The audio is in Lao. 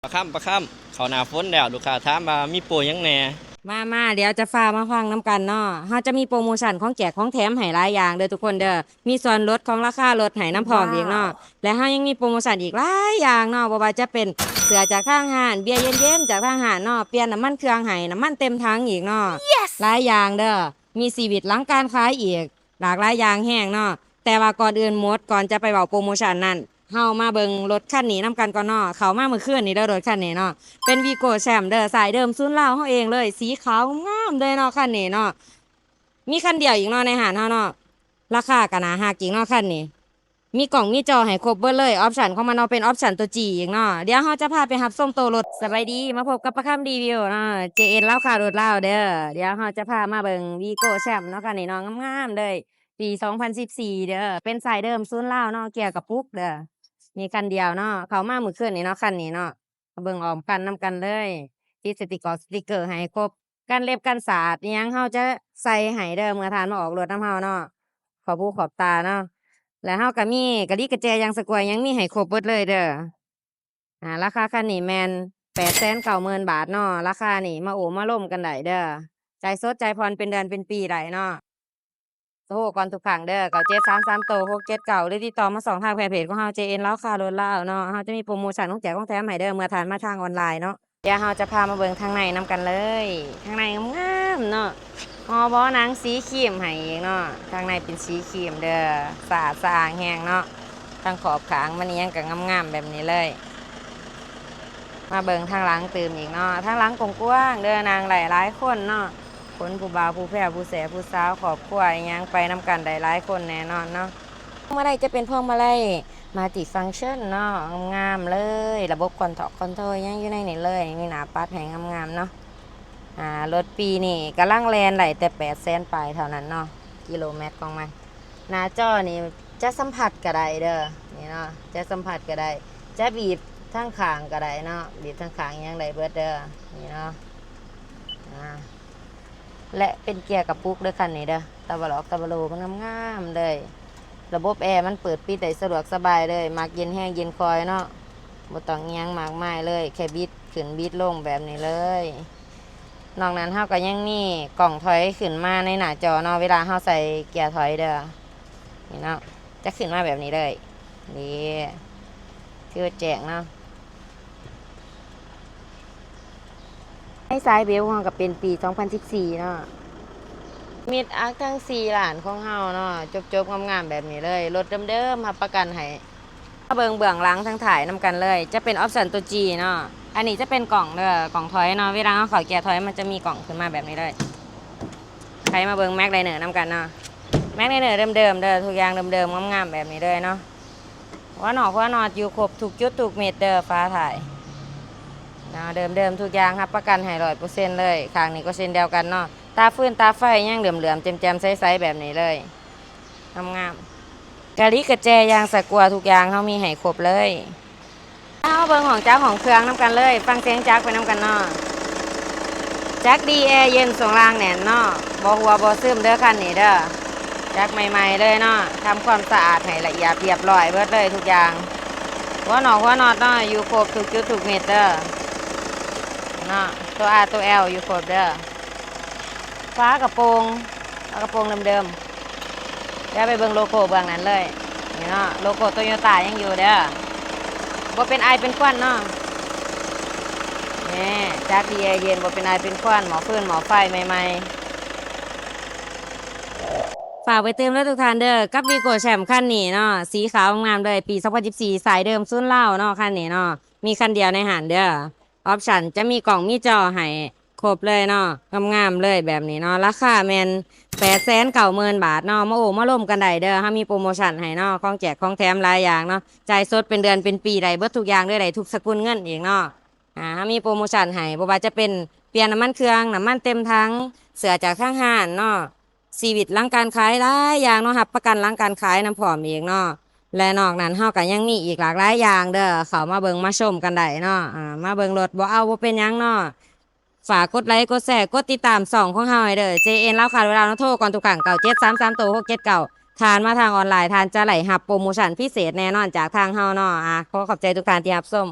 ປາຄຳ ປາຄຳ ເຂົ້າໜ້າຝົນແລ້ວ ລູກຄ້າຖາມວ່າມີໂປຫຍັງແດ່? ມາ ມາ ດຽວຈະພາມາຟັງນຳກັນເນາະ. ເຮົາຈະມີໂປໂມຊັນຂອງແຈກຂອງແຖມໃຫ້ຫຼາຍຢ່າງເດີທຸກຄົນເດີ. ມີສ່ວນລົດຂອງລາຄາລົດໃຫ້ນຳພ້ອມອີກເນາະ. ແລະເຮົາຍັງມີໂປໂມຊັນອີກຫຼາຍຢ່າງເນາະ, ບໍ່ວ່າຈະເປັນເສື້ອຈາກທາງຮ້ານ, ເບຍເຢັນໆຈາກທາງຮ້ານເນາະ, ປ່ຽນນ້ຳມັນເຄື່ອງໃຫ້, ນ້ຳມັນເຕັມຖັງອີກເນາະ. ຫຼາຍຢ່າງເດີ. ມີຊີວິດຫຼັງການຂາຍອີກຫຼາກຫຼາຍຢ່າງແຮງເນາະ. ແຕ່ວ່າກ່ອນອື່ນໝົດ, ກ່ອນຈະໄປເວົ້າໂປໂມຊັນນັ້ນ, ເຮົາມາເບິ່ງລົດຄັນນີ້ນຳກັນກ່ອນເນາະ. ເຂົ້າມາມື້ຄືນນີ້ເດີ, ລົດຄັນນີ້ເນາະ ເປັນ ວີໂກ້ ແຊມ ເດີ, ສາຍເດີມສູນລາວເຮົາເອງເລີຍ, ສີຂາວງາມເລີຍເນາະ ຄັນນີ້ເນາະ. ມີຄັນດຽວອີກເນາະໃນຮ້ານເຮົາເນາະ. ລາຄາກໍໜ້າຮັກອີກເນາະຄັນນີ້. ມີກ້ອງມີຈໍໃຫ້ຄົບເບິດເລີຍ. ອອບຊັນຂອງມັນເນາະ ເປັນອອບຊັນຕົວ ຈີ ອີກເນາະ. ດຽວເຮົາຈະພາໄປຮັບຊົມໂຕລົດ. ສະບາຍດີ, ມາພົບກັບປາຄຳຣີວິວເນາະ, ເຈເອັນ ລາວຄ້າລົດລາວເດີ. ດຽວເຮົາຈະພາມາເບິ່ງ ວີໂກ້ ແຊມ ເນາະ ຄັນນີ້ເນາະ, ງາມໆເລີຍ, ປີສອງພັນສິບສີ່ເດີ, ເປັນສາຍເດີມສູນລາວເນາະ, ເກຍກະປຸກເດີ. ມີຄັນດຽວເນາະ, ເຂົ້າມາມື້ຄືນນີ້ເນາະ ຄັນນີ້ເນາະ. ເບິ່ງອ້ອມຄັນນຳກັນເລີຍ, ຕິດສະຕິກເກີ ສະຕິກເກີໃຫ້ຄົບ, ກັນເລັບກັນສາດອີ່ຫຍັງເຮົາຈະໃສ່ໃຫ້ເດີ ເມື່ອທ່ານມາອອກລົດນຳເຮົາເນາະ, ຂອບຫູຂອບຕາເນາະ. ແລະເຮົາກໍມີກະລິກະແຈ ຢາງສະກວຍ ຫຍັງມີໃຫ້ຄົບເບິດເລີຍເດີ. ອາ ລາຄາຄັນນີ້ແມ່ນແປດແສນເກົ້າໝື່ນບາດເນາະ. ລາຄານີ້ມາໂອ້ມາລົມກັນໄດ້ເດີ, ຈ່າຍສົດຈ່າຍຜ່ອນເປັນເດືອນເປັນປີໄດ້ເນາະ. ໂທກ່ອນທຸກຄັ້ງເດີ ເກົ້າເຈັດສາມສາມໂຕຫົກເຈັດເກົ້າ ຫຼືຕິດຕໍ່ມາຊ່ອງທາງແຟນເພຈຂອງເຮົາ ເຈເອັນ ລາວຄ້າລົດລາວເນາະ. ເຮົາຈະມີໂປໂມຊັນຂອງແຈກຂອງແຖມໃຫ້ເດີ ເມື່ອທ່ານມາທາງອອນລາຍເນາະ. ດຽວເຮົາຈະພາມາເບິ່ງທາງໃນນຳກັນເລີຍ. ທາງໃນງາມໆເນາະ, ຫໍ່ບໍ່ໜັງສີຄຣີມໃຫ້ອີກເນາະ. ທາງໃນເປັນສີຄຣີມເດີ, ສະອາດສະອ້າງແຮງເນາະ. ທາງຂອບຂ້າງມັນອີ່ຫຍັງກໍງາມໆແບບນີ້ເລີຍ. ມາເບິ່ງທາງຫຼັງຕື່ມອີກເນາະ, ທາງຫຼັງກວ້າງໆເດີ, ນັ່ງໄດ້ຫຼາຍຄົນເນາະ. ຄົນຜູ້ບ່າວຜູ້ແພ້ວຜູ້ແສຜູ້ສາວ ຄອບຄົວອີ່ຫຍັງໄປນຳກັນໄດ້ຫຼາຍຄົນແນ່ນອນເນາະ. ພວງມາໄລຈະເປັນພວງມາໄລ Multifunction ເນາະ, ງາມໆເລີຍ, ລະບົບຄອນໂທຣ ຄອນໂທຣຫຍັງຢູ່ໃນນີ້ເລີຍ, ມີໜ້າປັດໃຫ້ງາມໆເນາະ. ອາ ລົດປີນີ້ກຳລັງແລ່ນໄດ້ແຕ່ແປດແສນປາຍເທົ່ານັ້ນເນາະ ກິໂລແມັດຂອງມັນ. ໜ້າຈໍນີ້ຈະສຳຜັດກໍໄດ້ເດີ, ນີ້ເນາະ, ຈະສຳຜັດກໍໄດ້, ຈະບີບທາງຂ້າງກໍໄດ້ເນາະ, ບີບທາງຂ້າງຫຍັງໄດ້ເບິດເດີ, ນີ້ເນາະ. ອາ ແລະເປັນເກຍກະປຸກເດີຄັນນີ້ເດີ, ຕາວະຫຼອກຕາວະໂລມັນງາມໆເລີຍ. ລະບົບແອມັນເປີດປິດໄດ້ສະດວກສະບາຍເລີຍ, ມັກເຢັນແຮງເຢັນຄ່ອຍເນາະ, ບໍ່ຕ້ອງອີ່ຫຍັງມາກມາຍເລີຍ, ແຄ່ບິດຂຶ້ນບິດລົງແບບນີ້ເລີຍ. ນອກນັ້ນເຮົາກໍຍັງມີກ້ອງຖອຍຂຶ້ນມາໃນໜ້າຈໍເນາະ, ເວລາເຮົາໃສ່ເກຍຖອຍເດີ, ນີ້ເນາະ, ຈະຂຶ້ນມາແບບນີ້ເລີຍ. ນີ້ ຖືວ່າແຈ້ງເນາະ. ໃນສາຍເບວຂອງເຮົາກໍເປັນປີສອງພັນສິບສີ່ເນາະ, ມິດອັກທັງສີ່ລ້ານຂອງເຮົາເນາະ, ຈົບໆງາມໆແບບນີ້ເລີຍ, ລົດເດີມໆ ຮັບປະກັນໃຫ້. ມາເບິ່ງເບື້ອງຫຼັງທາງທ້າຍນຳກັນເລີຍ, ຈະເປັນອອບຊັນຕົວ G ເນາະ. ອັນນີ້ຈະເປັນກ້ອງເດີ, ກ້ອງຖອຍເນາະ, ເວລາເຮົາເຂົ້າເກຍຖອຍ ມັນຈະມີກ້ອງຂຶ້ນມາແບບນີ້ເລີຍ. ໃຜມາເບິ່ງ Max Liner ນຳກັນເນາະ, Max Liner ເດີມໆເດີ, ທຸກຢ່າງເດີມໆ ງາມໆແບບນີ້ເລີຍເນາະ. ຫົວນອກຫົວນອດຢູ່ຄົບທຸກຈຸດທຸກເມັດເດີ, ຝາທ້າຍເນາະ ເດີມໆທຸກຢ່າງ, ຮັບປະກັນໃຫ້ຮ້ອຍເປີເຊັນເລີຍ. ຂ້າງນີ້ກໍເຊັ່ນດຽວກັນເນາະ, ຕາຟືນຕາໄຟຍັງເຫຼື້ອມໆແຈ່ມໆໃສໆແບບນີ້ເລີຍ, ງາມໆ. ກະລິກະແຈ ຢາງສະກົວ ທຸກຢ່າງເຮົາມີໃຫ້ຄົບເລີຍ. ເຮົາເບິ່ງຫ້ອງຈັກຫ້ອງເຄື່ອງນຳກັນເລີຍ, ຟັງສຽງຈັກໄປນຳກັນເນາະ. ຈັກດີ ແອເຢັນ, ຊ່ວງລ່າງແໜ້ນເນາະ, ບໍ່ຮົ່ວບໍ່ຊຶມເດີຄັນນີ້ເດີ. ຈັກໃໝ່ໆເລີຍເນາະ, ທຳຄວາມສະອາດໃຫ້ລະອຽດລຽບຮ້ອຍເບິດເລີຍທຸກຢ່າງ. ຫົວນອກຫົວນອດເນາະ, ຢູ່ຄົບທຸກຈຸດທຸກເມັດເດີເນາະ, ຕົວ R ຕົວ L ຢູ່ຄົບເດີ. ຝາກະໂປງ, ຝາກະໂປງເດີມໆ. ດຽວໄປເບິ່ງໂລໂກ້ເບື້ອງນັ້ນເລີຍ. ນີ້ເນາະ, ໂລໂກ້ໂຕໂຍຕ້າຍັງຢູ່ເດີ, ບໍ່ເປັນໄອເປັນຄວັນເນາະ. ນີ້ ຈັກດີ ແອເຢັນ, ບໍ່ເປັນໄອເປັນຄວັນ, ໝໍ້ຟືນໝໍ້ໄຟໃໝ່ໆ. ຝາກໄປຕື່ມເດີທຸກທ່ານເດີ, ກັບ ວີໂກ້ ແຊມ ຄັນນີ້ເນາະ, ສີຂາວງາມເລີຍ, ປີສອງພັນສິບສີ່ ສາຍເດີມສູນລາວເນາະ, ຄັນນີ້ເນາະ, ມີຄັນດຽວໃນຮ້ານເດີ. ອອບຊັນຈະມີກ້ອງມີຈໍໃຫ້ຄົບເລີຍເນາະ, ງາມໆເລີຍແບບນີ້ເນາະ. ລາຄາແມ່ນແປດແສນເກົ້າໝື່ນບາດເນາະ, ມາໂອ້ມາລົມກັນໄດ້ເດີ, ເຮົາມີໂປໂມຊັນໃຫ້ເນາະ, ຂອງແຈກຂອງແຖມຫຼາຍຢ່າງເນາະ, ຈ່າຍສົດເປັນເດືອນເປັນປີໄດ້ເບິດທຸກຢ່າງເລີຍ, ໄດ້ທຸກສະກຸນເງິນອີກເນາະ. ອາ ເຮົາມີໂປໂມຊັນໃຫ້, ບໍ່ວ່າຈະເປັນປ່ຽນນ້ຳມັນເຄື່ອງ, ນ້ຳມັນເຕັມຖັງ, ເສື້ອຈາກທາງຮ້ານເນາະ, ຊີວິດຫຼັງການຂາຍຫຼາຍຢ່າງເນາະ, ຮັບປະກັນຫຼັງການຂາຍນຳພ້ອມອີກເນາະ. ແລະນອກນັ້ນເຮົາກໍຍັງມີອີກຫຼາກຫຼາຍຢ່າງເດີ, ເຂົ້າມາເບິ່ງມາຊົມກັນໄດ້ເນາະ. ອາ ມາເບິ່ງລົດບໍ່ເອົາບໍ່ເປັນຫຍັງເນາະ. ຝາກກົດໄລກົດແຊ ກົດຕິດຕາມຊ່ອງຂອງເຮົາໃຫ້ເດີ, ເຈເອັນ ລາວຄ້າລົດລາວເນາະ, ໂທກ່ອນທຸກຄັ້ງ ເກົ້າເຈັດສາມສາມໂຕຫົກເຈັດເກົ້າ. ທ່ານມາທາງອອນລາຍ ທ່ານຈະໄດ້ຮັບໂປໂມຊັນພິເສດແນ່ນອນຈາກທາງເຮົາເນາະ. ອາ ຂໍຂອບໃຈທຸກທ່ານທີ່ຮັບຊົມ.